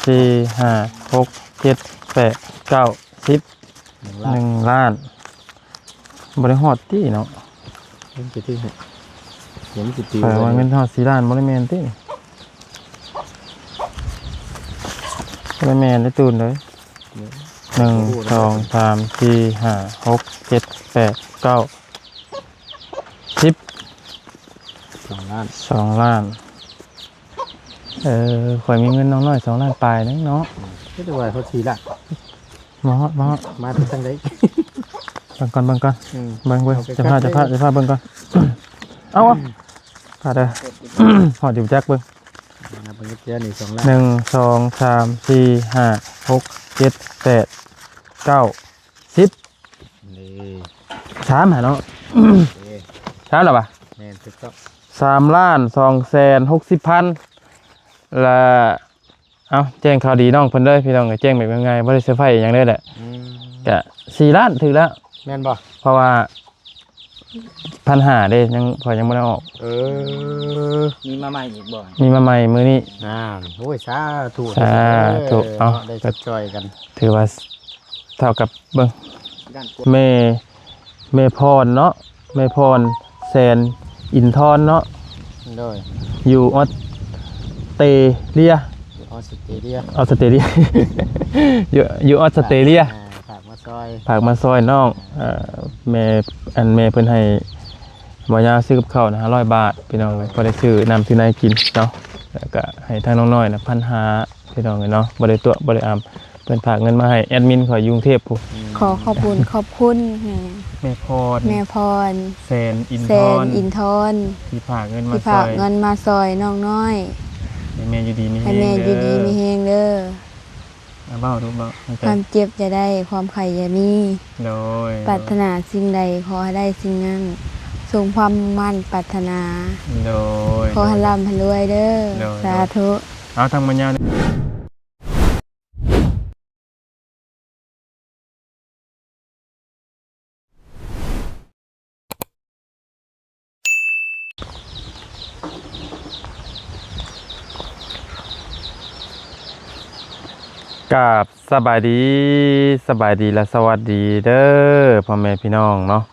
ສີ່ ຫ້າ ຫົກ ເຈັດ ແປດ ເກົ້າ ສິບ ໜຶ່ງລ້ານ ໜຶ່ງລ້ານ ບໍ່ໄດ້ຮອດຕິເນາະ. ເຫັນໄປຕິ ເຫັນຊິຕິ ຂ້ອຍວ່າແມ່ນຮອດສີ່ລ້ານ ບໍ່ໄດ້ແມ່ນຕິ? ບໍ່ໄດ້ແມ່ນເດ້ຕູນເອີຍ. ໜຶ່ງ ສອງ ສາມ ສີ່ ຫ້າ ຫົກ ເຈັດ ແປດ ເກົ້າ ສິບ ສອງລ້ານ ສອງລ້ານ. ເອີ ຂ້ອຍມີເງິນນ້ອງນ້ອຍສອງລ້ານປາຍໜຶ່ງເນາະ. ຄືຈະວ່າເຂົາສີ່ລ້ານ ມາຮອດ ມາຮອດ ມາແຕ່ທາງໃດ? ເບິ່ງກ່ອນ ເບິ່ງກ່ອນ ອືມ ເບິ່ງ ເບິ່ງ ເອົາໃກ້ໆ ຈະພາ ເລີຍ ຈະພາ ຈະພາເບິ່ງກ່ອນ. ເອົາ ອືມ ພາເດີ ຮອດຢູ່ຈັກເບິ່ງ ນັບເບິ່ງເທື່ອນີ້ສອງລ້ານ ໜຶ່ງ ສອງ ສາມ ສີ່ ຫ້າ ຫົກ ເຈັດ ແປດ ເກົ້າ ສິບ ນີ້ ສາມຫັ້ນເນາະ. ເອີ ສາມແລ້ວຫວາ? ແມ່ນ ຖືກຕ້ອງ ສາມລ້ານສອງແສນຫົກສິບພັນ ລະ ເອົ້າ ແຈ້ງຂ່າວດີນ້ອງເພິ່ນເດີພີ່ນ້ອງ ແຈ້ງແບບງ່າຍໆ ບໍ່ໄດ້ເຊີໄພອີ່ຫຍັງເລີຍແຫຼະ. ອືມ ກະສີ່ລ້ານຖືກແລ້ວ ແມ່ນບໍ່? ເພາະວ່າພັນຫ້າເດ້ ຍັງ ຂ້ອຍຍັງບໍ່ໄດ້ອອກ. ເອີ ມີມາໃໝ່ອີກບໍ່? ມີມາໃໝ່ມື້ນີ້. ນັ້ນ ໂອ້ຍ ສາທຸ ສາທຸ ເນາະ ເອົ້າ ໄດ້ຊ່ອຍກັນ ຖືວ່າເທົ່າກັບ ເບິ່ງ ແມ່ ແມ່ພອນເນາະ ແມ່ພອນ ແສນອິນທອນເນາະ. ໂດຍ ຢູ່ອອສເຕຣເລຍ ຢູ່ອອສເຕຣເລຍ ອອສເຕຣເລຍ ຢູ່ ຢູ່ອອສເຕຣເລຍ. ອ່າ ຝາກມາຊ່ອຍ ຝາກມາຊ່ອຍນ້ອງ. ອ່າ ເອີ ແມ່ ອັນແມ່ເພິ່ນໃຫ້ບ່າວຍາວຊື້ກັບເຂົ້ານະ ຫ້າຮ້ອຍບາດ ພີ່ນ້ອງເອີຍ ພໍໄດ້ຊື້ນ້ຳຊື້ໃນກິນເນາະ. ແລ້ວກະໃຫ້ທາງນ້ອງນ້ອຍນະ ພັນຫ້າ ພີ່ນ້ອງເອີຍເນາະ ບໍ່ໄດ້ຕົວະບໍ່ໄດ້ອຳ. ເພິ່ນຝາກເງິນມາໃຫ້ແອດມິນຂ້ອຍຢູ່ກຸງເທບພຸ້ນ. ອືມ ຂໍຂອບຄຸນຂອບຄຸນແມ່ ແມ່ພອນ ແມ່ພອນ ແສນອິນທອນ ແສນອິນທອນ ທີ່ຝາກເງິນມາ ທີ່ຝາກເງິນມາຊ່ອຍນ້ອງນ້ອຍ. ໃຫ້ແມ່ຢູ່ດີມີແຮງ ໃຫ້ແມ່ຢູ່ດີມີແຮງເດີ. ເອີ ເວົ້າລູກເວົ້າ ຄວາມເຈັບຢ່າໄດ້ ຄວາມໄຂ້ຢ່າມີ. ໂດຍ ປາດຖະໜາສິ່ງໃດ ຂໍໃຫ້ໄດ້ສິ່ງນັ້ນ ສົມຄວາມມຸ່ງໝັ້ນປາດຖະໜາ. ໂດຍ ຂໍໃຫ້ ໂດຍ ລ່ຳໃຫ້ລວຍເດີ. ໂດຍ ສາທຸ. ເອົາ ທາງມາຍາວ ກາບສະບາຍດີ ສະບາຍດີ ແລະ ສະຫວັດດີເດີ ພໍ່ແມ່ພີ່ນ້ອງເນາະ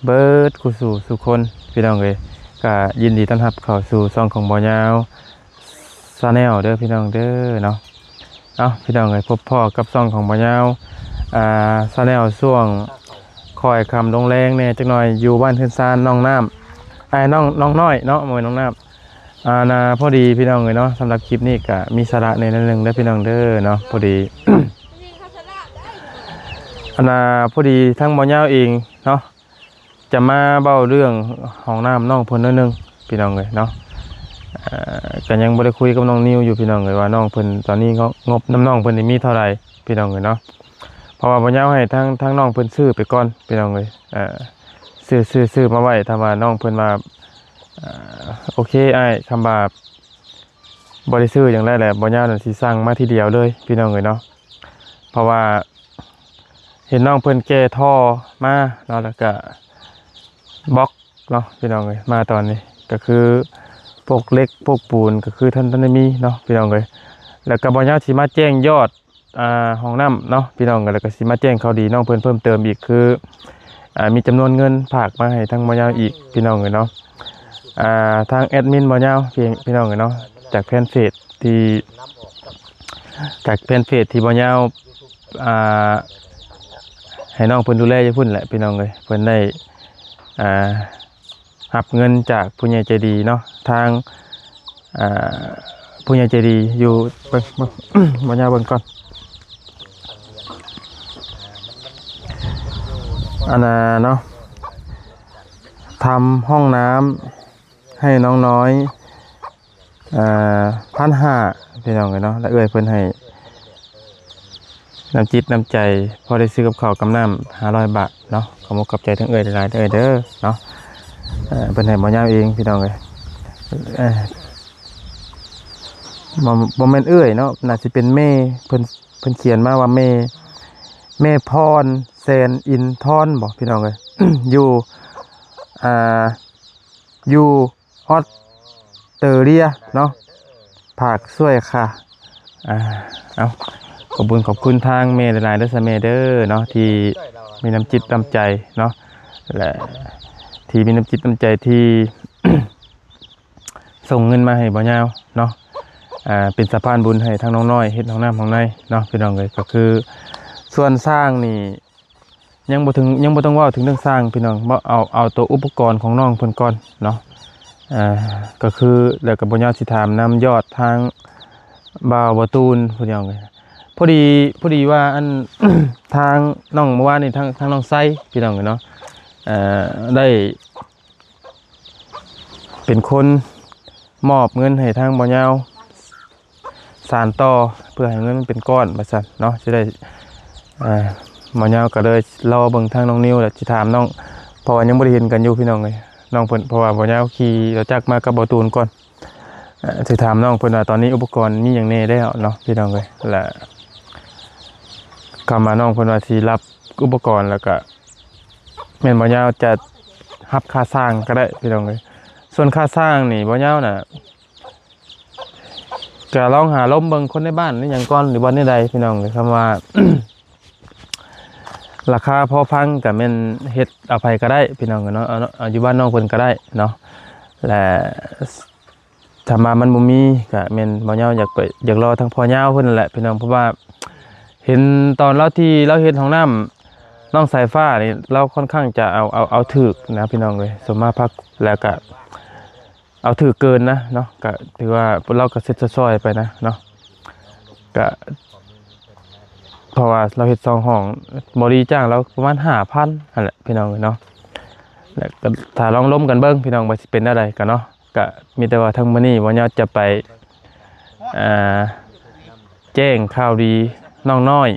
ເບິດຄູ່ສູ່ສູ່ຄົນ ພີ່ນ້ອງເອີຍ. ກະຍິນດີຕ້ອນຮັບເຂົ້າສູ່ຊ່ອງຂອງບ່າວຍາວ Channel ເດີພີ່ນ້ອງເດີເນາະ. ເອົ້າ ພີ່ນ້ອງເອີຍ ພົບພໍ້ກັບຊ່ອງຂອງບ່າວຍາວ ອ່າ Channel ຊ່ວງຄ່ອຍຄ່ຳລົງແລງແດ່ຈັກໜ່ອຍ ຢູ່ບ້ານເຮືອນຊານນ້ອງນ້ຳ ອ້າຍນ້ອງ ນ້ອງນ້ອຍເນາະ ບໍ່ແມ່ນນ້ອງນ້ຳ. ອ່າ ນະ ພໍດີພີ່ນ້ອງເອີຍເນາະ ສຳລັບຄລິບນີ້ກະມີສາລະແດ່ໜ້ອຍໜຶ່ງເດີພີ່ນ້ອງເດີເນາະ. ພໍດີ ອັນນະ ພໍດີທາງບ່າວຍາວເອງເນາະ ຈະມາເວົ້າເລື່ອງຫ້ອງນ້ຳນ້ອງເພິ່ນໜ້ອຍໜຶ່ງພີ່ນ້ອງເອີຍເນາະ. ເອີ ກະຍັງບໍ່ໄດ້ຄຸຍກັບນ້ອງນິວຢູ່ພີ່ນ້ອງເອີຍ ວ່ານ້ອງເພິ່ນຕອນນີ້ ງົບ ງົບນຳນ້ອງເພິ່ນນີ້ມີເທົ່າໃດພີ່ນ້ອງເອີຍເນາະ. ເພາະວ່າບ່າວຍາວໃຫ້ທາງ ທາງນ້ອງເພິ່ນຊື້ໄປກ່ອນພີ່ນ້ອງເອີຍ. ເອີ ຊື້ ຊື້ ຊື້ມາໄວ້ ຖ້າວ່ານ້ອງເພິ່ນວ່າ ເອີ ໂອເຄອ້າຍ ຄຳວ່າບໍ່ໄດ້ຊື້ຫຍັງແລ້ວ ແລ້ວບ່າວຍາວນັ້ນຊິສັ່ງມາທີດຽວເລີຍພີ່ນ້ອງເອີຍເນາະ. ເພາະວ່າເຫັນນ້ອງເພິ່ນແກ່ທໍ່ມາເນາະ ແລ້ວກະບລັອກເນາະພີ່ນ້ອງເອີຍ. ມາຕອນນີ້ກະຄືພວກເຫຼັກພວກປູນກະຄືທັນ ທັນໄດ້ມີເນາະພີ່ນ້ອງເອີຍ. ແລ້ວກະບ່າວຍາວຊິມາແຈ້ງຍອດ ອ່າ ຫ້ອງນ້ຳເນາະພີ່ນ້ອງ ແລ້ວກະຊິມາແຈ້ງຂ່າວດີນ້ອງເພິ່ນເພີ່ມເຕີມອີກ ຄື ອ່າ ມີຈຳນວນເງິນຝາກມາໃຫ້ທາງບ່າວຍາວອີກພີ່ນ້ອງເອີຍເນາະ. ອ່າ ທາງແອດມິນບ່າວຍາວ ພີ່ ພີ່ນ້ອງເອີຍເນາະ ຈາກແຟນເພຈທີ່ ຈາກແຟນເພຈທີ່ບ່າວຍາວ ອ່າ ໃຫ້ນ້ອງເພິ່ນດູແລຢູ່ພຸ້ນແຫຼະພີ່ນ້ອງເອີຍ. ເພິ່ນໄດ້ ອ່າ ຮັບເງິນຈາກຜູ້ໃຫຍ່ໃຈດີເນາະ ທາງ ອ່າ ຜູ້ໃຫຍ່ໃຈດີຢູ່ ເບິ່ງ ເບິ່ງ ບ່າວຍາວເບິ່ງກ່ອນ ອັນນ່າເນາະ ທຳຫ້ອງນ້ຳໃຫ້ນ້ອງນ້ອຍ ເອີ ພັນຫ້າ ພີ່ນ້ອງເອີຍເນາະ. ແລ້ວເອື້ອຍເພິ່ນໃຫ້ ນ້ຳຈິດນ້ຳໃຈ ພໍໄດ້ຊື້ກັບເຂົ້າກັບນ້ຳ ຫ້າຮ້ອຍບາດເນາະ. ຂອບອົກຂອບໃຈທັງເອື້ອຍຫຼາຍໆເດີເນາະ. ເອີ ເພິ່ນໃຫ້ບໍ່ຍາວເອງພີ່ນ້ອງເອີຍ. ເອີ ບໍ່ ບໍ່ແມ່ນເອື້ອຍເນາະ ໜ້າຊິເປັນແມ່. ເພິ່ນ ເພິ່ນຂຽນມາວ່າແມ່ ແມ່ພອນແສນອິນທອນບໍ ພີ່ນ້ອງເອີຍ ຢູ່ ອ່າ ຢູ່ ອອສເຕຣເລຍເນາະ ຝາກຊ່ວຍຄ່າ ອ່າ ເອົາ ຂອບບຸນຂອບຄຸນທາງແມ່ຫຼາຍໆເດີ ສະແມ່ເດີເນາະ ທີ່ມີນ້ຳຈິດນ້ຳໃຈເນາະ ແລະ ທີ່ມີນ້ຳຈິດນ້ຳໃຈທີ່ ສົ່ງເງິນມາໃຫ້ບ່າວຍາວເນາະ ອ່າ ເປັນສະພານບຸນໃຫ້ທາງນ້ອງນ້ອຍເຮັດຫ້ອງນ້ຳຫ້ອງໃນເນາະ ພີ່ນ້ອງເອີຍ. ກໍຄືສ່ວນສ້າງນີ້ ຍັງບໍ່ເຖິງ ຍັງບໍ່ຕ້ອງເວົ້າເຖິງເລື່ອງສ້າງພີ່ນ້ອງ ເວົ້າເອົາ ເອົາໂຕອຸປະກອນຂອງນ້ອງເພິ່ນກ່ອນເນາະ. ອ່າ ກໍຄື ແລ້ວກໍບໍ່ຍາວຊິຖາມນຳຍອດທາງບ່າວ ບ່າວຕູນພີ່ນ້ອງເອີຍ. ພໍດີ ພໍດີວ່າອັນ ທາງນ້ອງ ເມື່ອວານນີ້ ທາງ ທາງນ້ອງໄຊພີ່ນ້ອງເອີຍເນາະ ເອີ ໄດ້ ເປັນຄົນມອບເງິນໃຫ້ທາງບ່າວຍາວສານຕໍ່ ເພື່ອໃຫ້ເງິນມັນເປັນກ້ອນວ່າຊັ້ນເນາະ ຊິໄດ້ ອ່າ ບ່າວຍາວກໍເລີຍລໍເບິ່ງທາງນ້ອງນິວ ແລ້ວຊິຖາມນ້ອງ ເພາະວ່າຍັງບໍ່ໄດ້ເຫັນກັນຢູ່ພີ່ນ້ອງເອີຍ ນ້ອງເພິ່ນ ເພາະວ່າບ່າວຍາວຂີ່ລົດຈັກມາກັບບ່າວຕູນກ່ອນ. ເອີ ຊິຖາມນ້ອງເພິ່ນວ່າຕອນນີ້ອຸປະກອນມີຫຍັງແດ່ແລ້ວເນາະ ພີ່ນ້ອງເອີຍ ແລະ ຄຳວ່ານ້ອງເພິ່ນວ່າຊິຮັບອຸປະກອນ ແລ້ວກະແມ່ນບ່າວຍາວຈະຮັບຄ່າສ້າງກໍໄດ້ ພີ່ນ້ອງເອີຍ. ສ່ວນຄ່າສ້າງນີ້ ບ່າວຍາວນະ ກະລອງຫາລົມເບິ່ງຄົນໃນບ້ານນີ້ຫຍັງກ່ອນ ຫຼືວ່າແນວໃດ ພີ່ນ້ອງເອີຍ. ຄຳວ່າ ລາຄາພໍຟັງ ກະແມ່ນເຮັດເອົາໃຜກໍໄດ້ ພີ່ນ້ອງເອີຍເນາະ ເອົາ ເອົາຢູ່ບ້ານນ້ອງເພິ່ນກໍໄດ້ເນາະ ແລະ ຖ້າວ່າມັນບໍ່ມີ ກະແມ່ນບ່າວຍາວຢາກໄປ ຢາກລໍທາງພໍ່ຍາວເພິ່ນນັ້ນແຫຼະ ພີ່ນ້ອງ ເພາະວ່າເຫັນຕອນລາວທີ່ລາວເຮັດຫ້ອງນ້ຳ ນ້ອງສາຍຟ້ານີ້ ລາວຄ່ອນຂ້າງຈະເອົາ ເອົາ ເອົາຖືກນະ ພີ່ນ້ອງເອີຍ. ສົມມາພັກ ແລ້ວກະເອົາຖືກເກີນນະເນາະ ກະຖືວ່າລາວກະເຊັດຊ່ອຍໆໄປນະເນາະ ກະ ເພາະວ່າລາວເຮັດສອງຫ້ອງ ບໍລິຈ້າງລາວປະມານຫ້າພັນຫັ້ນແຫຼະ ພີ່ນ້ອງເອີຍເນາະ. ແລ້ວກໍຖ້າລອງລົມກັນເບິ່ງ ພີ່ນ້ອງ ວ່າຊິເປັນແນວໃດກັນເນາະ. ກະມີແຕ່ວ່າທັງມື້ນີ້ບ່າວຍາວຈະໄປ ອ່າ ແຈ້ງຂ່າວດີນ້ອງນ້ອຍ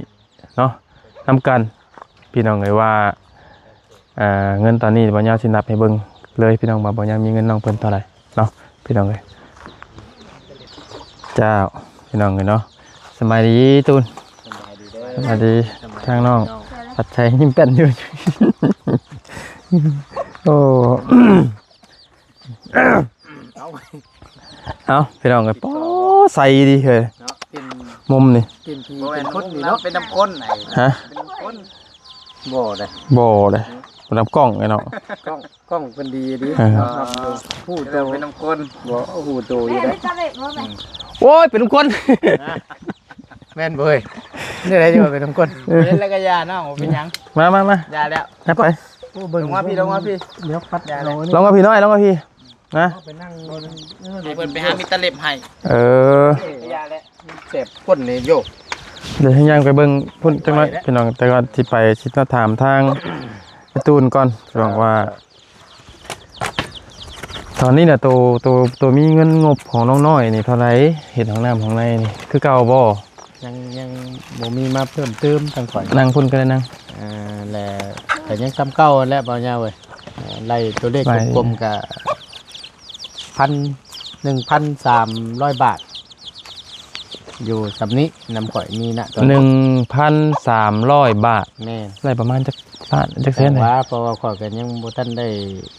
ເນາະ ນຳກັນ ພີ່ນ້ອງເອີຍ ວ່າ ອ່າ ເງິນຕອນນີ້ບ່າວຍາວຊິນັບໃຫ້ເບິ່ງເລີຍ ພີ່ນ້ອງ ວ່າບ່າວຍາວມີເງິນນ້ອງເພິ່ນເທົ່າໃດເນາະ ພີ່ນ້ອງເອີຍ. ເຈົ້າ ພີ່ນ້ອງເອີຍເນາະ ສະບາຍດີຕູນ ສະບາຍດີເດີ ສະບາຍດີ ສະບາຍດີ ທາງນ້ອງ ນ້ອງ ພັດໄຊຍິ້ມແປ້ນຢູ່ ໂອ້ ເອົາ ເອົາ ພີ່ນ້ອງເອີຍ ປໍ ໃສດີເຮີຍ ເນາະ ເປັນ ມຸມນີ້ ເປັນຜີ ບໍ່ແມ່ນ ເປັນຄົນນີ້ເນາະ ເປັນນ້ຳກົ້ນໄອ້ ຮະ ເປັນນ້ຳກົ້ນ ບໍ່ເດ້ ບໍ່ເດ້ ເປັນນ້ຳກ້ອງໄອ້ເນາະ ກ້ອງ ກ້ອງເພິ່ນດີດີ ເອີ ເນາະ ຮູ້ໂຕ ເປັນນ້ຳກົ້ນ ບໍ່ ຮູ້ໂຕຢູ່ເດ້ ໂອ້ຍ ເປັນນ້ຳກົ້ນ ແມ່ນບໍ່ເອີຍ ແນວໃດຈັ່ງວ່າເປັນນ້ຳກົ້ນ ເອີ ເປັນແລ້ວກໍຢ່ານ້ອງ ບໍ່ເປັນຫຍັງ ມາ ມາ ມາ ຢ່າແລ້ວ ໄປ ໂອ້ ເບິ່ງ ລົງມາພີ້ ລົງມາພີ້ ດຽວປັດ ຢ່າແລ້ວ ເອົາອັນນີ້ ລົງມາພີ້ນ້ອຍ ລົງມາພີ້ ນະ ເອົາໄປນັ່ງ ໃຫ້ເພິ່ນໄປຫາມິດຕະເລັບໃຫ້ ເອີ ຢ່າແຫຼະ ແສບກົ້ນນີ້ໂຍ ດຽວຊິຍ່າງໄປເບິ່ງພຸ້ນຈັກໜ້ອຍ ໄປແລ້ວ ພີ່ນ້ອງ ແຕ່ກ່ອນຊິໄປ ຊິມາຖາມທາງອ້າຍຕູນກ່ອນ ເອີ ວ່າ ຕອນນີ້ນະ ໂຕ ໂຕ ໂຕມີເງິນງົບຂອງນ້ອງນ້ອຍນີ້ເທົ່າໃດ ເຮັດຫ້ອງນ້ຳຫ້ອງໃນນີ້ ຄືເກົ່າບໍ່? ຍັງ ຍັງບໍ່ມີມາເພີ່ມເຕີມທາງຂ້ອຍ ນັ່ງພຸ້ນກໍໄດ້ນັ່ງ ອ່າ ແລະ ກໍຍັງສ່ຳເກົ່າຫັ້ນແຫຼະ ບ່າວຍາວເອີຍ ໄລ່ຕົວເລກ ໄລ່ ກົມໆ ກໍ ພັນ ໜຶ່ງພັນສາມຮ້ອຍບາດ ຢູ່ສ່ຳນີ້ ນຳຂ້ອຍມີນະ ຕອນ ໜຶ່ງພັນສາມຮ້ອຍບາດ ແມ່ນ ໄດ້ປະມານຈັກລ້ານ ຈັກແສນ ແຕ່ວ່າ ເພາະວ່າຂ້ອຍກໍຍັງບໍ່ທັນໄດ້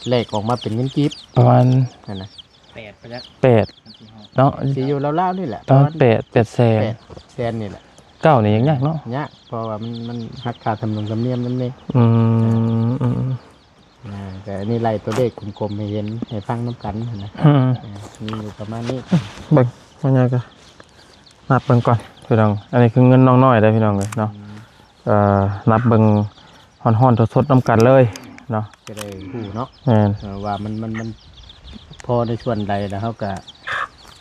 ແລກອອກມາເປັນເງິນກີບ ປະມານ ຫັ້ນນະ ແປດໄປແລ້ວ ແປດເນາະ ຊິຢູ່ລາວໆນີ້ແຫຼະ ປະມານ ປະມານແປດ ແປດແສນ ແປດແສນນີ້ແຫຼະ ເກົ້ານີ້ຍັງຍາກເນາະ ຍາກ ເພາະວ່າມັນ ມັນຫັກຄ່າທຳນວງທຳນຽມນຳເດ້ ອືມ ອືມ ອ່າ ແຕ່ອັນນີ້ໄລ່ຕົວເລກກົມໆໃຫ້ເຫັນໃຫ້ຟັງນຳກັນຫັ້ນນະ ອືມ ອ່າ ມີຢູ່ປະມານນີ້ ເບິ່ງ ມັນຍັງກໍນັບເບິ່ງກ່ອນພີ່ນ້ອງ ອັນນີ້ຄືເງິນນ້ອງນ້ອຍເດ້ພີ່ນ້ອງເອີຍເນາະ ອືມ ເອີ ນັບເບິ່ງຮ້ອນໆສົດໆນຳກັນເລີຍເນາະ ຈະໄດ້ຮູ້ເນາະ ແມ່ນ ເອີ ວ່າມັນ ມັນ ມັນພໍໃນສ່ວນໃດ ແລ້ວເຮົາກໍ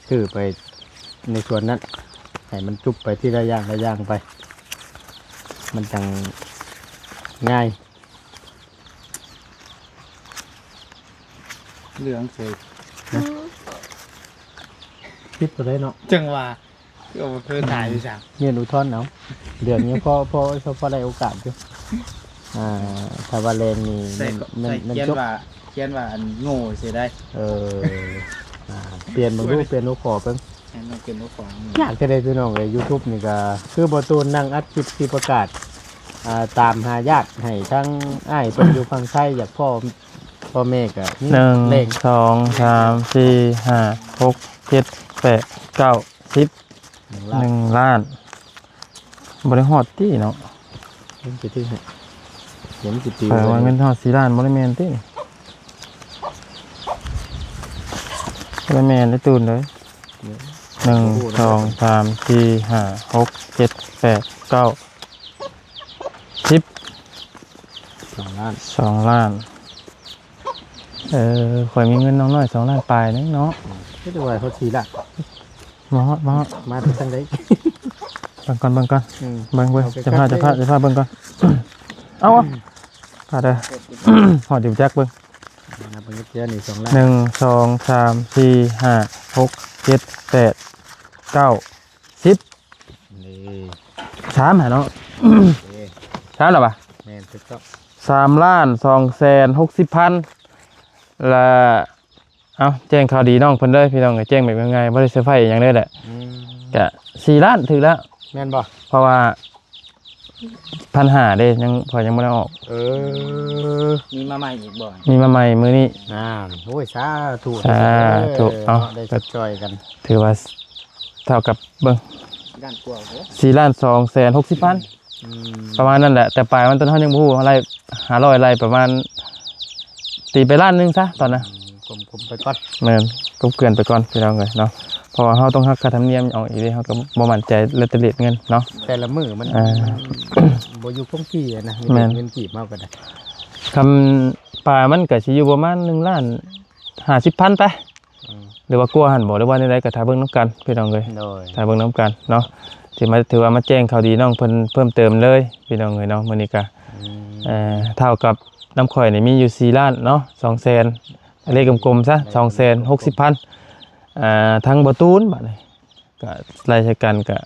ຊື້ໄປໃນສ່ວນນັ້ນ ໃຫ້ມັນຈຸບໄປທີລະຢ່າງລະຢ່າງໄປ ມັນຈັ່ງງ່າຍ ເຫຼືອງເສີຍ ນະ ອືມ ຜິດຕົວໃດເນາະ ຈັ່ງວ່າ ຄືບໍ່ຄືຕາຍຢູ່ຊັ້ນ ເງິນອຸທອນເອົາ ເດືອນນີ້ພໍ ພໍ ພໍໄດ້ໂອກາດຢູ່ ອ່າ ຖ້າວ່າແລງນີ້ ໃສ່ ມັນ ໃສ່ ມັນ ຂຽນວ່າ ຂຽນວ່າອັນໂງ່ເສຍໄດ້ ເອີ ອ່າ ປ່ຽນເບິ່ງດູ ປ່ຽນຫົວຂໍ້ເບິ່ງ ໃຫ້ມັນເປັນຫົວຂໍ້ ຍາກແທ້ເດ້ພີ່ນ້ອງເອີຍ ຢູທູບນີ້ກໍຄືບໍ່ຕູນນັ່ງອັດຄລິບຊິປະກາດ ອ່າ ຕາມຫາຍາດໃຫ້ທາງອ້າຍເພິ່ນຢູ່ຝັ່ງໄທ ຢາກພໍ້ ພໍ່ແມ່ກໍມີ ໜຶ່ງ ແລງ ສອງ ສາມ ສີ່ ຫ້າ ຫົກ ເຈັດ ແປດ ເກົ້າ ສິບ ໜຶ່ງລ້ານ ໜຶ່ງລ້ານ ບໍ່ໄດ້ຮອດຕິເນາະ. ເຫັນຊິຖືໃຫ້ ເຫັນຊິຕິວ ຂ້ອຍວ່າເງິນຮອດສີ່ລ້ານບໍ່ໄດ້ແມ່ນຕິ. ບໍ່ໄດ້ແມ່ນເດ້ຕູນເດີ. ໜຶ່ງ ສອງ ສາມ ສີ່ ຫ້າ ຫົກ ເຈັດ ແປດ ເກົ້າ ສິບ ສອງລ້ານ ສອງລ້ານ. ເອີ ຂ້ອຍມີເງິນນ້ອງນ້ອຍສອງລ້ານປາຍໜຶ່ງເນາະ. ຄືວ່າຮອດສີ່ລ້ານ. ມາຮອດ ມາຮອດ ມາແຕ່ທາງໃດ? ເບິ່ງກ່ອນ ເບິ່ງກ່ອນ. ອືມ ເບິ່ງ ເບິ່ງ ເອົາໄປ ຈະພາ ຈັກ ຈະພາ ເບິ່ງ ຈະພາເບິ່ງກ່ອນ. ເອົາ ອືມ ພາເດີ ຮອດຢູ່ຈັກເບິ່ງ. ນັບເບິ່ງເທື່ອນີ້ສອງລ້ານ ໜຶ່ງ ສອງ ສາມ ສີ່ ຫ້າ ຫົກ ເຈັດ ແປດ ເກົ້າ ສິບ ນີ້ ສາມຫັ້ນເນາະ. ເອີ ສາມແລ້ວຫວາ? ແມ່ນ ຖືກຕ້ອງ. ສາມລ້ານສອງແສນຫົກສິບພັນ ລະ ເອົ້າ ແຈ້ງຂ່າວດີນ້ອງເພິ່ນເດີພີ່ນ້ອງເອີຍ. ແຈ້ງແບບງ່າຍໆ ບໍ່ໄດ້ເຊີໄພອີ່ຫຍັງເລີຍແຫຼະ. ອືມ ກະສີ່ລ້ານຖືກແລ້ວ ແມ່ນບໍ່? ເພາະວ່າ ພັນຫ້າເດ້ ຍັງ ຂ້ອຍຍັງບໍ່ໄດ້ອອກ. ເອີ ມີມາໃໝ່ອີກບໍ່? ມີມາໃໝ່ມື້ນີ້. ນັ້ນ ໂອ້ຍ ສາທຸ ສາທຸ. ເອີ ເອົາ ເນາະ ໄດ້ຊົດຊ່ອຍກັນ ຖືວ່າເທົ່າກັບ ເບິ່ງ ລ້ານກວ່າ ສີ່ລ້ານສອງແສນຫົກສິບພັນ. ອືມ ປະມານນັ້ນແຫຼະ ແຕ່ປາຍມັນ ຕອນເຮົາຍັງບໍ່ຮູ້ ໄລ່ຫ້າຮ້ອຍ ໄລ່ປະມານ ຕີໄປລ້ານໜຶ່ງຊະຕອນນະ. ອືມ ກົມໆໄປກ່ອນ. ແມ່ນ ກົມເກືອນໄປກ່ອນພີ່ນ້ອງເອີຍເນາະ. ເພາະວ່າເຮົາຕ້ອງຫັກຄ່າທຳນຽມອອກອີກເດ້ ເຮົາກໍບໍ່ໝັ້ນໃຈລະແຕ່ເລດເງິນເນາະ. ແຕ່ລະມື້ມັນ ອ່າ ບໍ່ຢູ່ຄົງທີ່ນະ. ແມ່ນ ເງິນກີບເຮົາກໍໄດ້ ຄຳປາຍມັນກໍຊິຢູ່ປະມານໜຶ່ງລ້ານຫ້າສິບພັນໄປ. ອືມ ຫຼືວ່າກວ່າຫັ້ນບໍ່ ຫຼືວ່າແນວໃດ ກໍຖ້າເບິ່ງນຳກັນພີ່ນ້ອງເອີຍ. ໂດຍ ຖ້າເບິ່ງນຳກັນເນາະ. ຊິມາ ຖືວ່າມາແຈ້ງຂ່າວດີນ້ອງເພິ່ນເພີ່ມເຕີມເລີຍພີ່ນ້ອງເອີຍເນາະ. ມື້ນີ້ກະ ອືມ ເອີ ເທົ່າກັບນຳຂ້ອຍນີ້ມີຢູ່ສີ່ລ້ານເນາະ ສອງແສນ ເລກກົມໆຊະ ສອງແສນຫົກສິບພັນ. ອ່າ ທັງບໍ່ຕູນບາດນີ້ ກະໄລ່ໃສ່ກັນກະ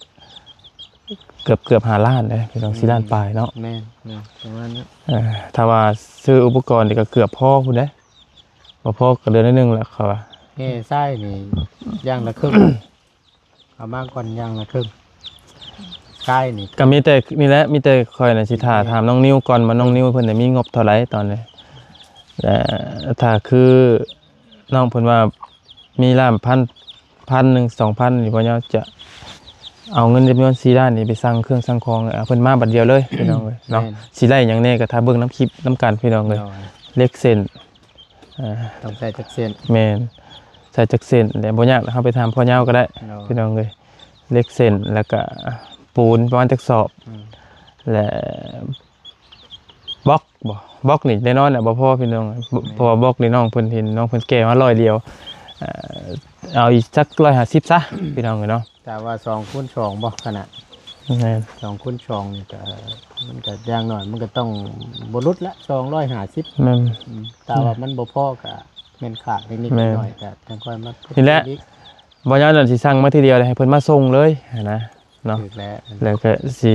ເກືອບໆຫ້າລ້ານເດ້ພີ່ນ້ອງ. ອືມ ສີ່ລ້ານປາຍເນາະ. ແມ່ນໆ ປະມານນັ້ນ. ເອີ ຖ້າວ່າຊື້ອຸປະກອນນີ້ກໍເກືອບພໍພຸ້ນເດ້. ບໍ່ພໍກໍເດືອນໜຶ່ງແຫຼະ ເຂົາວ່າ. ແຮ່ຊາຍນີ້ຢ່າງລະເຄິ່ງ ເອົາມາກ່ອນຢ່າງລະເຄິ່ງ. ຊາຍນີ້ ກໍມີແຕ່ນີ້ແຫຼະ ມີແຕ່ຂ້ອຍນະຊິຖ້າ ແມ່ນ ຖາມນ້ອງນິວກ່ອນວ່ານ້ອງນິວເພິ່ນໄດ້ມີງົບເທົ່າໃດຕອນນີ້. ແລະ ຖ້າຄືນ້ອງເພິ່ນວ່າມີລ້ານ ພັນ ພັນໜຶ່ງ ສອງພັນນີ້ ບໍ່ຍາວຈະເອົາເງິນຈຳນວນສີ່ລ້ານນີ້ໄປສັ່ງເຄື່ອງສັ່ງຂອງ ເອົາເພິ່ນມາບັດດຽວເລີຍ ພີ່ນ້ອງເອີຍເນາະ. ແມ່ນ ຊິໄດ້ຫຍັງແດ່ກໍຖ້າເບິ່ງນຳຄລິບນຳກັນ ພີ່ນ້ອງເອີຍ. ໂດຍ ເຫຼັກເສັ້ນ ອ່າ ຕ້ອງໃຊ້ຈັກເສັ້ນ? ແມ່ນ ໃຊ້ຈັກເສັ້ນແຫຼະ ບໍ່ຍາກ ເຮົາໄປຖາມພໍ່ຍາວກໍໄດ້. ໂດຍ ພີ່ນ້ອງເອີຍ ເຫຼັກເສັ້ນ ແລ້ວກະປູນປະມານຈັກສອບ? ອືມ ແລະ ບລັອກບໍ? ບລັອກນີ້ແນ່ນອນແຫຼະ ບໍ່ພໍພີ່ນ້ອງ. ແມ່ນ ເພາະວ່າບລັອກນີ້ນ້ອງເພິ່ນເຫັນ ນ້ອງເພິ່ນແກ່ມາຮ້ອຍດຽວ. ເອີ ເອົາອີກຈັກຮ້ອຍຫ້າສິບຊະ ພີ່ນ້ອງເອີຍເນາະ. ແຕ່ວ່າສອງຄູນສອງບໍ ຂະໜາດ? ແມ່ນ ສອງຄູນສອງນີ້ກະ ມັນກະຢ່າງໜ້ອຍມັນກະຕ້ອງບໍ່ຫຼຸດລະສອງຮ້ອຍຫ້າສິບ. ແມ່ນ ອືມ ຖ້າວ່າມັນບໍ່ພໍກະແມ່ນຂາດນິດໆ ແມ່ນ ໜ້ອຍໆ ກະຈັ່ງຄ່ອຍມາ ນີ້ແຫຼະ ບໍ່ຍາວນັ້ນຊິສັ່ງມາທີດຽວ ແລ້ວໃຫ້ເພິ່ນມາສົ່ງເລີຍຫັ້ນນະເນາະ. ຖືກແລ້ວ ແລ້ວກະຊິ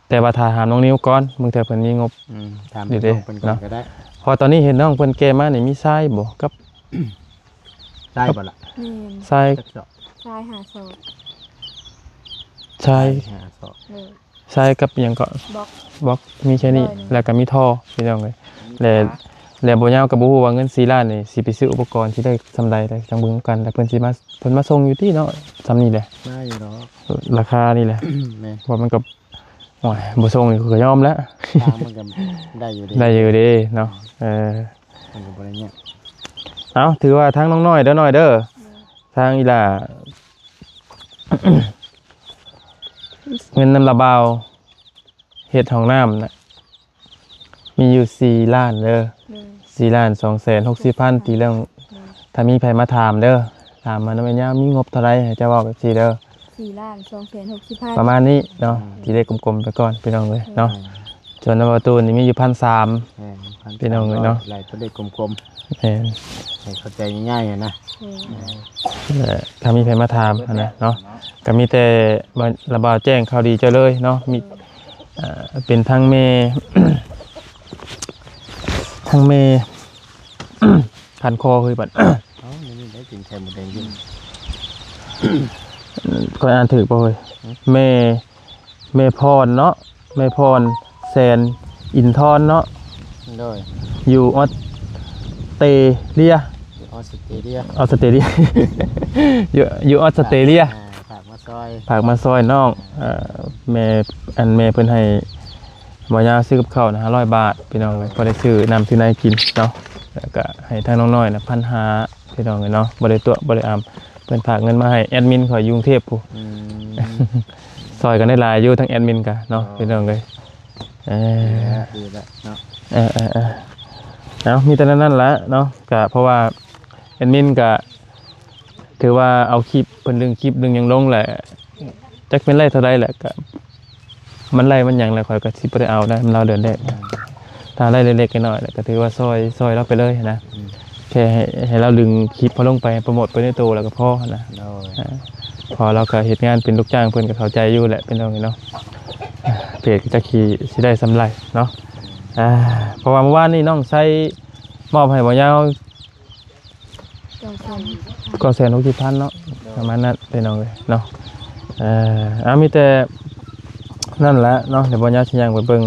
ແຕ່ວ່າຖ້າຖາມນ້ອງນິວກ່ອນ ເບິ່ງເທື່ອເພິ່ນມີງົບ. ອືມ ຖາມນ້ອງເພິ່ນກ່ອນກໍໄດ້. ເພາະຕອນນີ້ເຫັນນ້ອງເພິ່ນແກ່ມານີ້ ມີຊາຍບໍ ກັບ ຊາຍບໍ່ລະ? ແມ່ນ ຊາຍ ຈັກສອບ? ຊາຍຫ້າສອບ. ຊາຍ ຊາຍຫ້າສອບ. ໂດຍ ຊາຍກັບຫຍັງເກາະ? ບລັອກ ບລັອກ ມີແຄ່ນີ້ ໂດຍ ແລ້ວກໍມີທໍ່ ພີ່ນ້ອງເອີຍ. ແລະ ແລະບໍ່ຍາວກໍບໍ່ຮູ້ວ່າເງິນສີ່ລ້ານນີ້ຊິໄປຊື້ອຸປະກອນຊິໄດ້ສ່ຳໃດ ແລ້ວຈັ່ງເບິ່ງນຳກັນ ແລ້ວເພິ່ນຊິມາ ເພິ່ນມາສົ່ງຢູ່ຕິເນາະ. ສ່ຳນີ້ແຫຼະ ມາຢູ່ດອກ ລາຄານີ້ແຫຼະ. ແມ່ນ ເພາະມັນກໍ ໂອ້ຍ ບໍ່ສົ່ງນີ້ກໍຍອມແລ້ວ. ທາງມັນກໍໄດ້ຢູ່ເດ້ ໄດ້ຢູ່ເດ້ເນາະ. ເອີ ມັນກໍບໍ່ໄດ້ຍາກ. ເອົ້າ ຖືວ່າທາງນ້ອງນ້ອຍເດີ ນ້ອຍເດີ ໂດຍ ທາງອີ່ຫຼ້າ ເງິນນຳລາວບ່າວເຮັດຫ້ອງນ້ຳນະ ມີຢູ່ສີ່ລ້ານເດີ. ໂດຍ ສີ່ລ້ານສອງແສນຫົກສິບພັນ ຕີເລື່ອງ ໂດຍ ຖ້າມີໃຜມາຖາມເດີ ຖາມມານຳແມ່ຍາວມີງົບເທົ່າໃດ ໃຫ້ເຈົ້າເວົ້າແບບຊີ້ເດີ. ສີ່ລ້ານສອງແສນຫົກສິບພັນ ປະມານນີ້ເນາະ. ອືມ ຕີເລກກົມໆໄປກ່ອນ ພີ່ນ້ອງເອີຍເນາະ. ອືມ ສ່ວນນຳປະຕູນີ້ມີຢູ່ພັນສາມ ແມ່ນ ພີ່ນ້ອງເອີຍເນາະ. ໄລ່ຕົວເລກກົມໆ ແມ່ນ ໃຫ້ເຂົ້າໃຈງ່າຍໆນະ. ອືມ ເອີ ຖ້າມີໃຜມາຖາມຫັ້ນນະເນາະ ກໍມີແຕ່ລາວບ່າວແຈ້ງຂ່າວດີເຈົ້າເລີຍເນາະ. ມີ ອ່າ ເປັນທັງແມ່ ທັງແມ່ ຄັນຄໍເຮີຍບັດ. ເອົ້າ ນີ້ໄດ້ກິນໄຂ່ມົດແດງຢູ່ ຂ້ອຍອ່ານຖືກບໍ່ເຮີຍ? ຫື? ແມ່ ແມ່ພອນເນາະ ແມ່ພອນ ແສນ ອິນທອນເນາະ. ໂດຍ ຢູ່ອອສເຕຣເລຍ ຢູ່ອອສເຕຣເລຍ ອອສເຕຣເລຍ ຢູ່ ຢູ່ອອສເຕຣເລຍ. ອ່າ ຝາກມາ ຊ່ອຍ ຝາກມາຊ່ອຍນ້ອງ ເອີ ແມ່ ອັນແມ່ເພິ່ນໃຫ້ບໍ່ຍາວຊື້ກັບເຂົ້ານະ ຫ້າຮ້ອຍບາດ ພີ່ນ້ອງເອີຍ ພໍໄດ້ຊື້ນ້ຳຊື້ໃນກິນເນາະ ແລ້ວກະໃຫ້ທາງນ້ອງນ້ອຍນະ ພັນຫ້າ ພີ່ນ້ອງເອີຍເນາະ ບໍ່ໄດ້ຕົວະບໍ່ໄດ້ອຳ ເພິ່ນຝາກເງິນມາໃຫ້ແອດມິນຂ້ອຍຢູ່ກຸງເທບພຸ້ນ ອືມ ຊ່ອຍກັນໄດ້ຫຼາຍຢູ່ ທາງແອດມິນກະເນາະ ອໍ ພີ່ນ້ອງເອີຍ ເອີ ດີແລ້ວເນາະ ເອີໆໆ ເອົາ ມີແຕ່ແນວນັ້ນແຫຼະເນາະ ກະເພາະວ່າແອດມິນກະ ຖືວ່າເອົາຄລິບ ເພິ່ນດຶງຄລິບດຶງຫຍັງລົງແຫຼະ ຈັກແມ່ນໄລ່ເທົ່າໃດແຫຼະ ກະມັນໄລ່ມັນຫຍັງແລ້ວ ຂ້ອຍກະຊິບໍ່ໄດ້ເອົານະ ນຳລາວເດືອນແລກ ຖ້າໄລ່ເລັກໆນ້ອຍໆແຫຼະ ກະຖືວ່າຊ່ອຍ ຊ່ອຍລາວໄປເລີຍນະ ອືມ ແຄ່ໃຫ້ ໃຫ້ລາວດຶງຄລິບເຮົາລົງໄປ ໂປຣໂມດໄປໃນໂຕແລ້ວກະພໍນະ ໂດຍ ອາ ເພາະວ່າລາວກະເຮັດງານເປັນລູກຈ້າງ ເພິ່ນກະເຂົ້າໃຈຢູ່ແຫຼະ ພີ່ນ້ອງເອີຍເນາະ ເພຈກະຈັກຊິ ຊິໄດ້ສ່ຳໃດເນາະ ອືມ ອາ ເພາະວ່າມື້ວານນີ້ນ້ອງໄຊມອບໃຫ້ບໍ່ຍາວ ເກົ້າແສນຫົກສິບພັນເນາະ ໂດຍ ປະມານນັ້ນພີ່ນ້ອງເອີຍເນາະ ເອີ ເອົາ ມີແຕ່ນັ້ນແຫຼະເນາະ ດຽວບໍ່ຍາວຊິຍ່າງໄປເບິ່ງ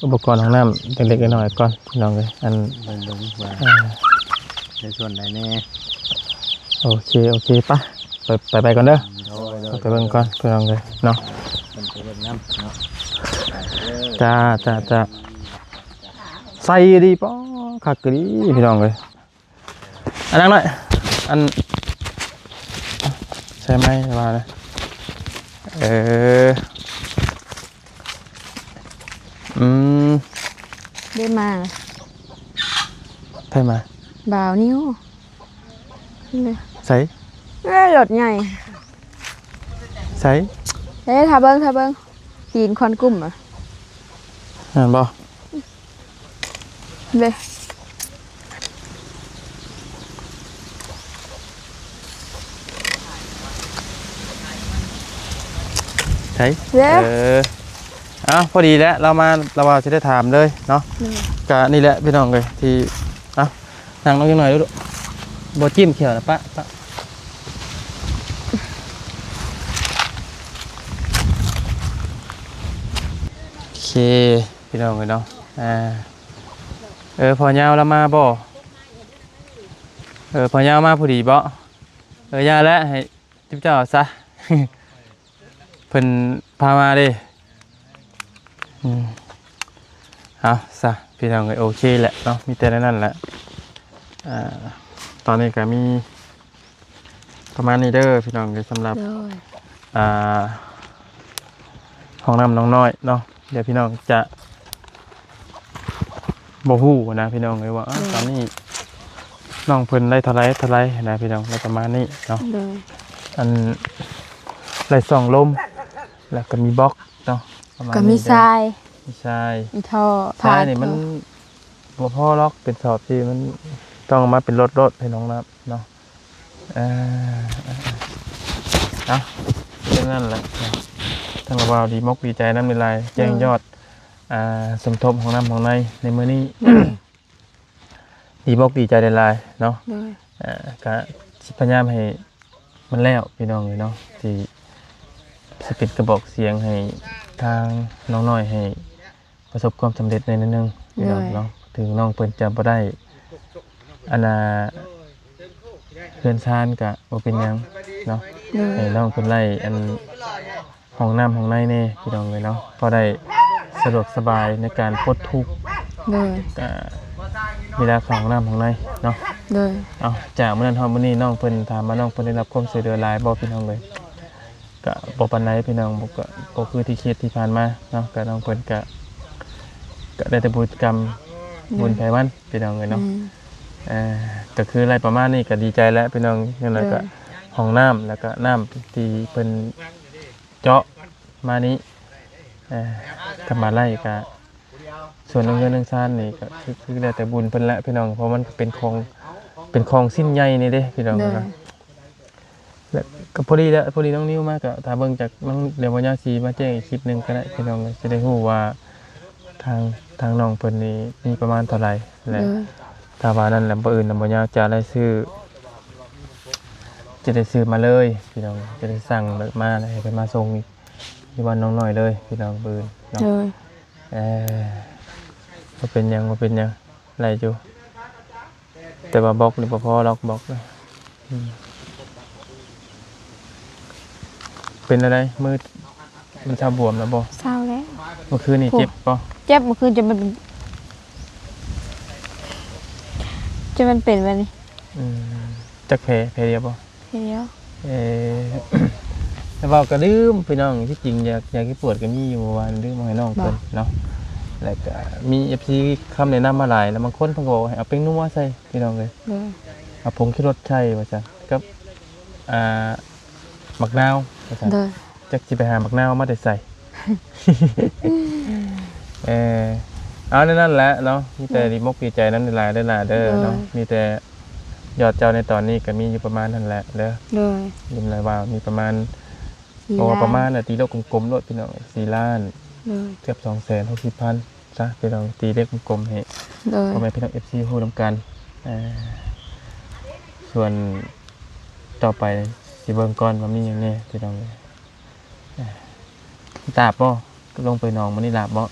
ອຸປະກອນຫ້ອງນ້ຳເລັກໆນ້ອຍໆກ່ອນພີ່ນ້ອງເອີຍ ອັນ ເບິ່ງໆວ່າ ເອີ ໃນສ່ວນໃດແດ່ ໂອເຄ ໂອເຄ ໄປ ໄປ ໄປ ໄປກ່ອນເດີ ໂດຍໆ ໄປເບິ່ງກ່ອນພີ່ນ້ອງເອີຍເນາະ ເພິ່ນໄປເບິ່ງນຳເນາະ ໄປເດີ ຈ້າ ຈ້າ ຈ້າ ໃສ່ດີ ປາ ຄັກອີ່ຫຼີພີ່ນ້ອງເອີຍ ອັນນັ້ນໜ້ອຍ ອັນ ໃສ່ໄມ້ວ່າເລີຍ ເອີ ອືມ ໄດ້ມາ ໃຜມາ ບ່າວນິວ ໃສ ເອີ ລົດໃຫຍ່ ໃສ ເອີ ຖ້າເບິ່ງ ຖ້າເບິ່ງ ຕີນຄອນກຸ້ມ ແມ່ນບໍ່? ເດ້ ໃສ ເດ້ ເອີ ເອົ້າ ພໍດີແຫຼະ ລາວມາ ລາວວ່າຊິໄດ້ຖາມເລີຍເນາະ ເດ້ ກະນີ້ແຫຼະພີ່ນ້ອງເອີຍ ທີ່ ເອົ້າ ນັ່ງລົງຈັກໜ່ອຍດູ ບໍ່ຈິ້ມແຂ້ວນະ ປະ ປະ ໂອເຄ ພີ່ນ້ອງເອີຍເນາະ ອ່າ ເອີ ພໍ່ຍາວລາວມາບໍ່? ເອີ ພໍ່ຍາວມາພໍດີບໍ່? ເອີ ຢ່າແຫຼະ ໃຫ້ຈຸບເຈົ້າເອົາຊະ ເພິ່ນພາມາເດ້ ອືມ ເອົາຊະ ພີ່ນ້ອງເອີຍ ໂອເຄແຫຼະເນາະ ມີແຕ່ແນວນັ້ນແຫຼະ ອ່າ ຕອນນີ້ກະມີ ປະມານນີ້ເດີພີ່ນ້ອງເອີຍ ສຳລັບ ໂດຍ ອ່າ ຫ້ອງນ້ຳນ້ອງນ້ອຍເນາະ ດຽວພີ່ນ້ອງຈະບໍ່ຮູ້ນະພີ່ນ້ອງເອີຍວ່າ ໂດຍ ຕອນນີ້ນ້ອງເພິ່ນໄດ້ເທົ່າໃດເທົ່າໃດນະພີ່ນ້ອງ ໄດ້ປະມານນີ້ເນາະ ໂດຍ ອັນ ໄດ້ສອງລົມ ແລ້ວກະມີບລັອກເນາະ ປະມານນີ້ເດີ ກະມີຊາຍ ມີຊາຍ ມີທໍ່ ຊາຍນີ້ມັນບໍ່ພໍດອກ ເປັນສອບທີ່ມັນຕ້ອງເອົາມາເປັນລົດໂລດ ພີ່ນ້ອງເນາະ ເອີ ເອົາ ເປັນນັ້ນແຫຼະ ທາງລາວດີມົກດີໃຈນຳຫຼາຍໆ ແຈ້ງຍອດ ໂດຍ ສົມທົບຫ້ອງນ້ຳຫ້ອງໃນໃນມື້ນີ້ ໂດຍ ດີມົກດີໃຈຫຼາຍໆເນາະ ໂດຍ ເອີ ກະຊິພະຍາຍາມໃຫ້ມັນແລ້ວ ພີ່ນ້ອງເອີຍເນາະ ທີ່ຊິເປັນກະບອກສຽງໃຫ້ທາງນ້ອງນ້ອຍໃຫ້ ປະສົບຄວາມສຳເລັດໃນໜ້ອຍໜຶ່ງ ໂດຍ ພີ່ນ້ອງເນາະ ເຖິງນ້ອງເພິ່ນຈະບໍ່ໄດ້ ອັນນ່າ ເຮືອນຊານກະບໍ່ເປັນຫຍັງເນາະ ໂດຍ ໃຫ້ນ້ອງເພິ່ນໄດ້ອັນຫ້ອງນ້ຳຫ້ອງໃນແດ່ ພີ່ນ້ອງເອີຍເນາະ ພໍໄດ້ສະດວກສະບາຍໃນການປົດທຸກ ໂດຍ ກະເວລາເຂົ້າຫ້ອງນ້ຳຫ້ອງໃນເນາະ ໂດຍ ເອົາ ຈາກມື້ນັ້ນຮອດມື້ນີ້ ນ້ອງເພິ່ນ ຖາມວ່ານ້ອງເພິ່ນໄດ້ຮັບຄວາມຊ່ວຍເຫຼືອຫຼາຍບໍ່ ພີ່ນ້ອງເອີຍ? ກະບໍ່ປານໃດພີ່ນ້ອງ ບໍ່ ກະບໍ່ຄືທີ່ຄິດທີ່ຜ່ານມາເນາະ ກະນ້ອງເພິ່ນກະ ກະໄດ້ແຕ່ບຸນກຳ ແມ່ນ ບຸນໃຜມັນ ພີ່ນ້ອງເອີຍເນາະ ແມ່ນ ເອີ ກະຄືໄດ້ປະມານນີ້ກະດີໃຈແລ້ວພີ່ນ້ອງ ຢ່າງໜ້ອຍກະ ໂດຍ ຫ້ອງນ້ຳ ແລ້ວກະນ້ຳທີ່ເພິ່ນເຈາະມານີ້ ເອີ ກະມາໄລ່ກະ ສ່ວນເລື່ອງເຮືອນເລື່ອງຊານນີ້ກະຄື ຄືແລ້ວແຕ່ບຸນເພິ່ນແຫຼະພີ່ນ້ອງ ເພາະມັນເປັນຂອງ ເປັນຂອງຊິ້ນໃຫຍ່ນີ້ເດ້ພີ່ນ້ອງເນາະ ໂດຍ ແລະ ກໍພໍດີແຫຼະ ພໍດີນ້ອງນິວມາ ກໍຖ້າເບິ່ງຈາກນ້ອງ ດຽວບໍ່ຍາວຊິມາແຈ້ງອີກຄລິບໜຶ່ງກໍໄດ້ພີ່ນ້ອງ ຊິໄດ້ຮູ້ວ່າທາງ ທາງນ້ອງເພິ່ນນີ້ມີປະມານເທົ່າໃດ ແລະ ໂດຍ ຖ້າວ່ານັ້ນແຫຼະ ມື້ອື່ນນະ ບໍ່ຍາວຈະໄດ້ຊື້ ຈະໄດ້ຊື້ມາເລີຍພີ່ນ້ອງ ຈະໄດ້ສັ່ງເລີຍມາ ແລ້ວໃຫ້ເພິ່ນມາສົ່ງຢູ່ບ້ານນ້ອງນ້ອຍເລີຍພີ່ນ້ອງ ມື້ອື່ນເນາະ ໂດຍ ເອີ ບໍ່ເປັນຫຍັງ ບໍ່ເປັນຫຍັງ ໄດ້ຢູ່ ແຕ່ວ່າບລັອກນີ້ບໍ່ພໍດອກ ບລັອກນະ ອືມ ເປັນແນວໃດ? ມືມັນເຊົາບວມແລ້ວບໍ່? ເຊົາແລ້ວ. ມື້ຄືນນີ້ເຈັບບໍ່? ເຈັບ ມື້ຄືນຈົນມັນ ຈົນມັນເປັນແບບນີ້. ອືມ ຈັກແຜ? ແຜດຽວບໍ່? ແຜດຽວ. ເອີ ແຕ່ເວົ້າກໍລືມ ພີ່ນ້ອງ ທີ່ຈິງຢາ ຢາແກ້ປວດກໍມີຢູ່ ເມື່ອວານລືມເອົາໃຫ້ນ້ອງເພິ່ນເນາະ. ແລ້ວກໍມີເອັຟຊີຄຳແນະນຳມາຫຼາຍ ແລ້ວບາງຄົນເພິ່ນກໍບອກໃຫ້ເອົາແປ້ງນົວໃສ່ ພີ່ນ້ອງເອີຍ. ໂດຍ. ເອົາຜົງຊູລົດໃສ່ວ່າຊັ້ນ ກັບ ອ່າ ໝາກນາວວ່າຊັ້ນ. ໂດຍ. ຈັກຊິໄປຫາໝາກນາວມາແຕ່ໃສ. ເອີ ເອົາແນວນັ້ນແຫຼະເນາະ ມີແຕ່ ໂດຍ ດີອົກດີໃຈນຳຫຼາຍໆເດີຫຼ້າເດີເນາະ. ໂດຍ. ມີແຕ່ຍອດເຈົ້າໃນຕອນນີ້ກໍມີຢູ່ປະມານນັ້ນແຫຼະເດີ. ໂດຍ. ຍິນແລ້ວວ່າມີປະມານ ສີ່ ເພາະວ່າ ລ້ານ ປະມານ ຕີເລກກົມໆໂລດ ພີ່ນ້ອງ ສີ່ລ້ານ. ໂດຍ. ເກືອບສອງແສນຫົກສິບພັນຊະ ພີ່ນ້ອງ ຕີເລກກົມໆໃຫ້ ໂດຍ ພໍ່ແມ່ພີ່ນ້ອງເອັຟຊີຮູ້ນຳກັນ. ເອີ ສ່ວນຕໍ່ໄປຊິເບິ່ງກ່ອນວ່າມີຫຍັງແດ່ ພີ່ນ້ອງເອີຍ. ເອີ ດາບບໍ່? ລົງໄປໜອງມື້ນີ້ດາບບໍ່?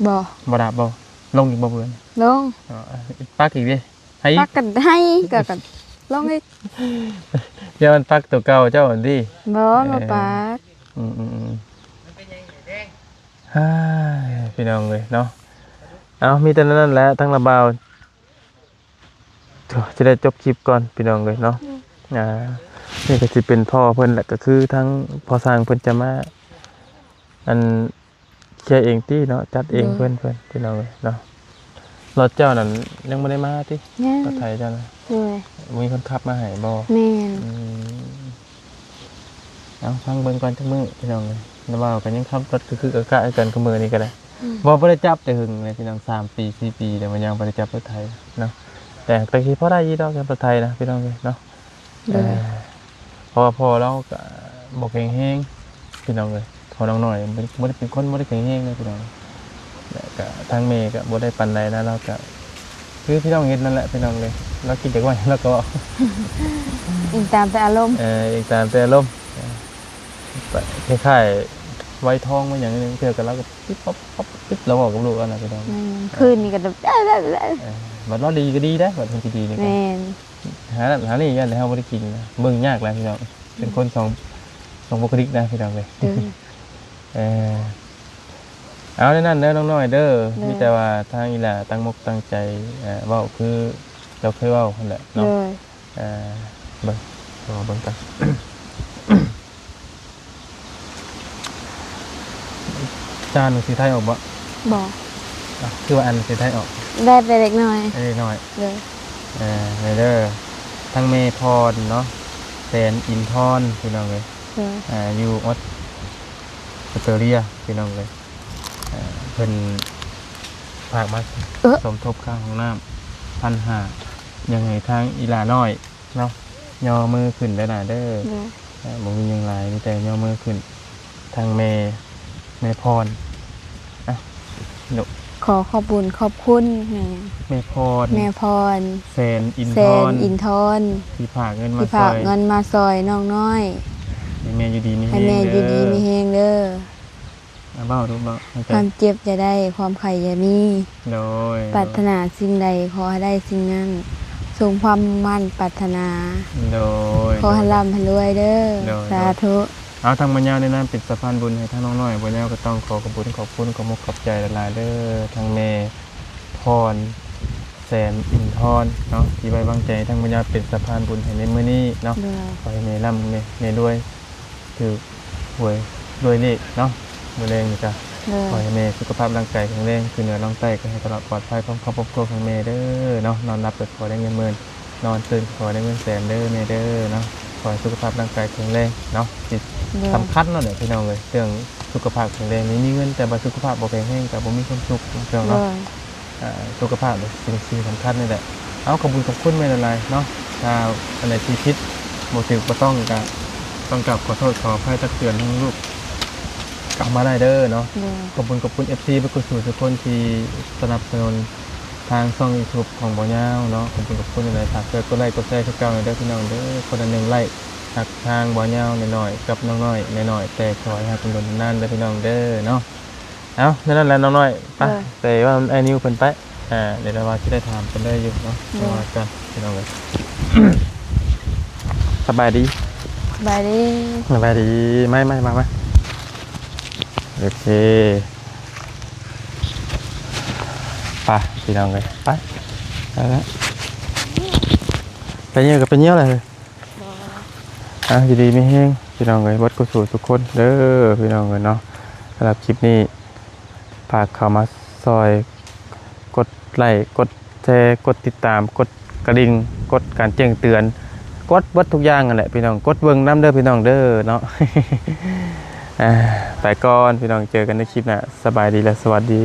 ບໍ່. ບໍ່ດາບບໍ່? ລົງອີກບໍ່ເພື່ອນ? ລົງ. ອໍ ປັກອີກເດ້. ໃຫ້ ປັກກັນໃຫ້ ກໍ ກໍລົງອີກ. ຢ່າມັນປັກຕົວເກົ່າເຈົ້າຫັ້ນຕິ. ບໍ່ ເອີ ບໍ່ປັກ. ອືມໆໆ ຮາຍ ພີ່ນ້ອງເອີຍເນາະ. ເອົາ ມີແຕ່ນັ້ນແຫຼະ ທັງລະບ່າວ ໂອ້ ຈະໄດ້ຈົບຄລິບກ່ອນ ພີ່ນ້ອງເອີຍເນາະ. ອືມ ອ່າ ນີ້ກໍຊິເປັນພໍ່ເພິ່ນແຫຼະ ກໍຄືທາງພໍ່ຊ່າງເພິ່ນຈະມາ ອັນ ເຄຍເອງຕິເນາະ ຈັດເອງ. ໂດຍ. ເພິ່ນ ເພິ່ນ ພີ່ນ້ອງເອີຍເນາະ. ລົດເຈົ້ານັ້ນຍັງບໍ່ໄດ້ມາຕິ? ຍັງ. ລົດໄຖເຈົ້ານະ? ໂດຍ. ບໍ່ມີຄົນຂັບມາໃຫ້ບໍ່? ແມ່ນ. ອືມ ເອົາ ຟັງເບິ່ງກ່ອນຈັກມື້ ພີ່ນ້ອງເອີຍ. ລະບ່າວກໍຍັງຂັບລົດຄືໆກະກະຄືກັນ ຄືມື້ນີ້ກໍໄດ້. ອືມ ບໍ່ ບໍ່ໄດ້ຈັບແຕ່ຫຶງແລ້ວ ພີ່ນ້ອງ ສາມປີ ສີ່ປີແລ້ວ ບໍ່ ຍັງບໍ່ໄດ້ຈັບລົດໄຖເນາະ. ແຕ່ ແຕ່ກໍພໍໄດ້ຢູ່ດອກ ຈັບລົດໄຖນະ ພີ່ນ້ອງເອີຍເນາະ. ໂດຍ. ເອີ ເພາະວ່າພໍ່ລາວກໍບໍ່ແຂງແຮງ ພີ່ນ້ອງເອີຍ. ພໍ່ນ້ອງນ້ອຍບໍ່ ບໍ່ໄດ້ເປັນຄົນ ບໍ່ໄດ້ແຂງແຮງເດ້ ພີ່ນ້ອງ. ແລ້ວກໍທາງແມ່ກໍບໍ່ໄດ້ປານໃດນະ ລາວກໍຄືພີ່ນ້ອງເຫັນນັ້ນແຫຼະ ພີ່ນ້ອງເອີຍ. ລາວຄິດຢາກເວົ້າຫຍັງລາວກໍເວົ້າ ອີງຕາມແຕ່ອາລົມ. ເອີ ອີງຕາມແຕ່ອາລົມ. ເອີ ຄ້າຍໆໄວທອງໄວຫຍັງ ເທື່ອກໍລາວກໍປິບປັບ ປັບປິບ ລາວເວົ້າກັບລູກຫັ້ນນະ ພີ່ນ້ອງ. ແມ່ນ. ເອີ ຄືນນີ້ກໍແບບ ເອີ ບັດລາວດີກໍດີໄດ໋ ບັດເພິ່ນຊິດີນີ້ກໍ ແມ່ນ. ຫານັ້ນຫານີ້ຢ້ານແຕ່ເຮົາບໍ່ໄດ້ກິນນະ ເບິ່ງຍາກຫຼາຍ ພີ່ນ້ອງ. ເປັນຄົນສອງ ສອງບຸກຄະລິກນະ ພີ່ນ້ອງເອີຍ. ໂດຍ. ເອີ ເອົາແນວນັ້ນເດີນ້ອງນ້ອຍເດີ. ໂດຍ. ມີແຕ່ວ່າທາງອີ່ຫຼ້າຕັ້ງມົກຕັ້ງໃຈ ເອີ ເວົ້າຄືເຈົ້າເຄີຍເວົ້າຫັ້ນແຫຼະເນາະ. ໂດຍ. ເອີ ເບິ່ງ ເບິ່ງກັນ. ຈານໜັງສືໄທອອກບໍ່? ບໍ່. ອ່ະ ຄືວ່າອ່ານໜັງສືໄທອອກ? ໄດ້ແຕ່ເລັກນ້ອຍ. ເລັກນ້ອຍ. ໂດຍ. ເອີ ນີ້ເດີ ທາງແມ່ພອນເນາະ ແສນອິນທອນ ພີ່ນ້ອງເອີຍ. ໂດຍ. ອ່າ ຢູ່ອອສເຕຣເລຍ ພີ່ນ້ອງເອີຍ. ເອີ ເພິ່ນຝາກມາ ເອີ ສົມທົບຄ່າຫ້ອງນ້ຳພັນຫ້າ ຢາກໃຫ້ທາງອີ່ຫຼ້ານ້ອຍ ເນາະ ຍໍມືຂຶ້ນເດີຫຼ້າເດີ. ໂດຍ. ເອີ ບໍ່ມີຫຍັງຫຼາຍ ມີແຕ່ຍໍມືຂຶ້ນ ທາງແມ່ ແມ່ພອນ. ອ່ະ ຂອບຄຸນ ຂອບຄຸນແມ່ ແມ່ພອນ ແມ່ພອນ ແສນອິນທອນ ແສນອິນທອນ ທີ່ຝາກເງິນມາ ທີ່ຝາກເງິນມາຊ່ອຍນ້ອງນ້ອຍ. ໃຫ້ແມ່ຢູ່ດີມີແຮງ ໃຫ້ແມ່ຢູ່ດີມີແຮງເດີ. ເອີ ເວົ້າລູກເວົ້າ ຄວາມເຈັບຢ່າໄດ້ ຄວາມໄຂ້ຢ່າມີ. ໂດຍ. ປາດຖະໜາສິ່ງໃດຂໍໃຫ້ໄດ້ສິ່ງນັ້ນ ສົມຄວາມມຸ່ງໝັ້ນປາດຖະໜາ. ໂດຍ. ຂໍໃຫ້ ໂດຍ ລ່ຳໃຫ້ລວຍເດີ. ໂດຍ. ສາທຸ. ເອົາ ທາງບ່າວຍາວໃນນາມເປັນສະພານບຸນໃຫ້ທາງນ້ອງນ້ອຍ ບ່າວຍາວກໍຕ້ອງຂໍຂອບຄຸນຂອບຄຸນ ຂອບອົກຂອບໃຈຫຼາຍໆເດີ ທາງແມ່ພອນ ແສນອິນທອນເນາະ ທີ່ໄວ້ວາງໃຈໃຫ້ທາງບ່າວຍາວເປັນສະພານບຸນໃຫ້ໃນມື້ນີ້ເນາະ. ໂດຍ. ຂໍໃຫ້ແມ່ລ່ຳ ແມ່ ແມ່ລວຍ ຖືກຫວຍລວຍເລກເນາະ. ມື້ແລງນີ້ກະ ໂດຍ ຂໍໃຫ້ແມ່ສຸຂະພາບຮ່າງກາຍແຂງແຮງ ຄືເໜືອລ່ອງໃຕ້ກໍໃຫ້ຕະຫຼອດປອດໄພ ພ້ອມຄອບຄົວຂອງແມ່ເດີເນາະ. ນອນຫຼັບກໍຂໍໄດ້ເງິນໝື່ນ ນອນຕື່ນກໍຂໍໄດ້ເງິນແສນເດີແມ່ເດີເນາະ. ຂໍໃຫ້ສຸຂະພາບຮ່າງກາຍແຂງແຮງເນາະ ໂດຍ ສຳຄັນເນາະແຫຼະ ພີ່ນ້ອງເອີຍ. ເລື່ອງສຸຂະພາບແຂງແຮງນີ້ ມີເງິນແຕ່ວ່າສຸຂະພາບບໍ່ແຂງແຮງກໍບໍ່ມີຄວາມສຸກເນາະ. ໂດຍ. ອ່າ ສຸຂະພາບເປັນສິ່ງສຳຄັນນີ້ແຫຼະ. ເອົາ ຂອບຄຸນຂອບຄຸນແມ່ຫຼາຍໆເນາະ. ຖ້າອັນໃດທີ່ຜິດບໍ່ຖືກບໍ່ຕ້ອງກໍຕ້ອງກາບຂໍໂທດຂໍອະໄພຕັກເຕືອນທາງລູກເຂົ້າມາໄດ້ເດີເນາະ. ໂດຍ. ຂອບຄຸນຂອບຄຸນເອັຟຊີເບິດສູ່ສູ່ຄົນທີ່ສະໜັບສະໜູນທາງຊ່ອງຢູທູບຂອງບ່າວຍາວເນາະ. ຂອບຄຸນຂອບຄຸນຫຼາຍໆ. ຝາກຊ່ວຍກົດໄລ້ກົດແຊຄືເກົ່າແດ່ເດີພີ່ນ້ອງເດີ. ຄົນລະໜຶ່ງໄລ້ ຮັກທາງບ່າວຍາວໜ້ອຍໆກັບນ້ອງນ້ອຍໜ້ອຍໆ ແຕ່ຂໍໃຫ້ຮັກກັນດົນນານເດີພີ່ນ້ອງເດີເນາະ. ເອົາ ແນວນັ້ນແຫຼະນ້ອງນ້ອຍ ໄປ ເອີ ໄປເວົ້ານຳອ້າຍນິວເພິ່ນໄປ. ອ່າ ດຽວລາວວ່າຊິໄດ້ຖາມເພິ່ນເລີຍຢູ່ເນາະ. ເອີ ວ່າກັນພີ່ນ້ອງເອີຍ. ສະບາຍດີ. ສະບາຍດີ ສະບາຍດີ ມາ ມາ ມາ ມາ ໂອເຄ ໄປພີ່ນ້ອງເອີຍ ໄປ ໄປແລ້ວ ໄປຍ່ຽວກໍໄປຍ່ຽວແຫຼະ ບໍ່ ອ່ະ ຢູ່ດີມີແຮງພີ່ນ້ອງເອີຍ ເບິດຄູ່ສູ່ທຸກຄົນເດີພີ່ນ້ອງເອີຍເນາະ ສຳລັບຄລິບນີ້ ຝາກເຂົ້າມາຊ່ອຍກົດໄລ້ ກົດແຊ ກົດຕິດຕາມ ກົດກະດິ່ງ ກົດການແຈ້ງເຕືອນ ກົດເບິດທຸກຢ່າງຫັ້ນແຫຼະພີ່ນ້ອງ ກົດເບິ່ງນຳເດີພີ່ນ້ອງເດີເນາະ ອ່າ ໄປກ່ອນພີ່ນ້ອງ ເຈີກັນໃນຄລິບໜ້າ ສະບາຍດີ ແລະ ສະຫວັດດີ.